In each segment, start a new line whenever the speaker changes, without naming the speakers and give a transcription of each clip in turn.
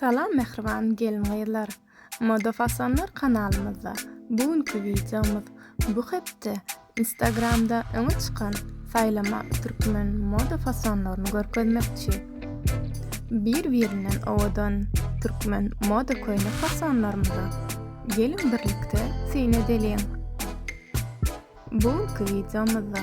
Salam mähriban gelin-gyzlar! Moda fasonlar kanalymyzda bu günki wideomyz bu hepde Instagramda öňe çykan saýlama türkmen moda fasonlaryny görkezmekçi. Bir-birinden owadan türkmen moda köýnek fasonlarymyza geliň birlikde syn edeliň! Bu günki wideomyzda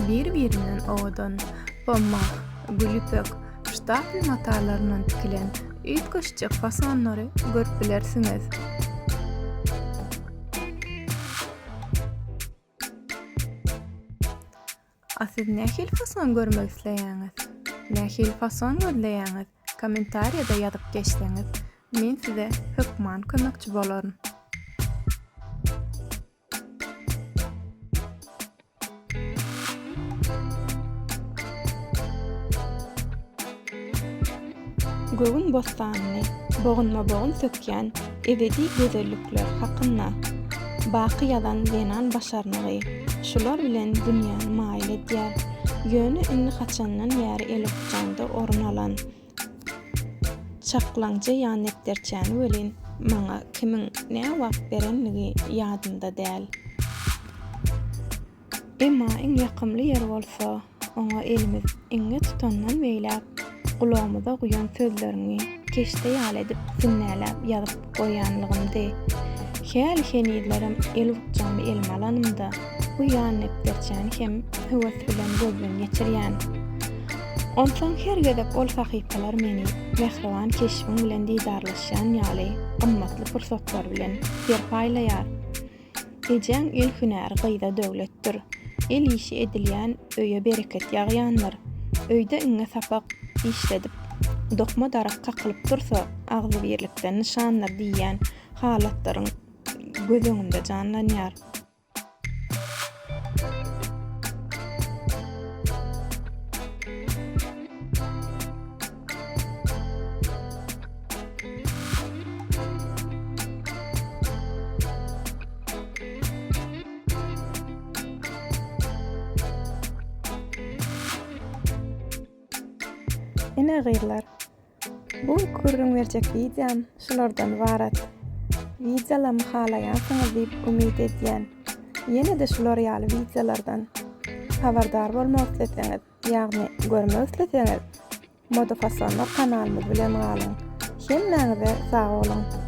bir-birinden owadan pomah, gül ýüpek, ştapel matalaryndan tikilen üýtgeşijek fasonlary görüp bilersiňiz. A siz nähili fason görmek isleýäňiz? Nähili fason gözleýäňiz? Kommentariýada ýazyp geçseňiz, men size hökman kömekçi bolaryn. Göwün bossanyny bogunma-bogun sökýän ebedi gözellikler hakynda baky ýazan zenan başarnygy şular bilen dünýäni maýyl edýär. Ýöne indi haçandan bäri elokjamda orun alan çaklaňja ýandepderçäni welin maňa kimiň näwagt berenligi ýadymda däl. Emma iň ýakymly ýeri bolsa, oňa elimiz iňňe tutandan beýläk gulagymyza guýan sözleriňi keşde ýaly edip sünnäläp ýazyp goýanlygymdy. Häli-henizlerem el bukjamy elime alanymda, bu ýandepderçäni hem höwes bilen gözden geçirýän. Onsoň her gezek ol sahypalar meni mähriban keşbiň bilen didarlaşýan ýaly gymmatly pursatlar bilen serpaýlaýar. Ejäň el hünäri gyza döwletdir. El işi edilýän öýe bereket ýagýandyr. Öýde iňňe sapak işledip, dokma darak kakylyp dursa, agzybirlikden nyşandyr diýýän halatlaryň göz öňümde janlanýar. Ine gyzlar, bu günki gürrüň berjek wideom şulardan ybarat. Wideolamy halaýansyňyz diýip umyt edýän. Ýene-de şular ýaly wideolardan habardar bolmak isleseňiz, ýagny görmek isleseňiz, Modafasonlar kanalymyz bilen galyň. Hemmäňize sag boluň!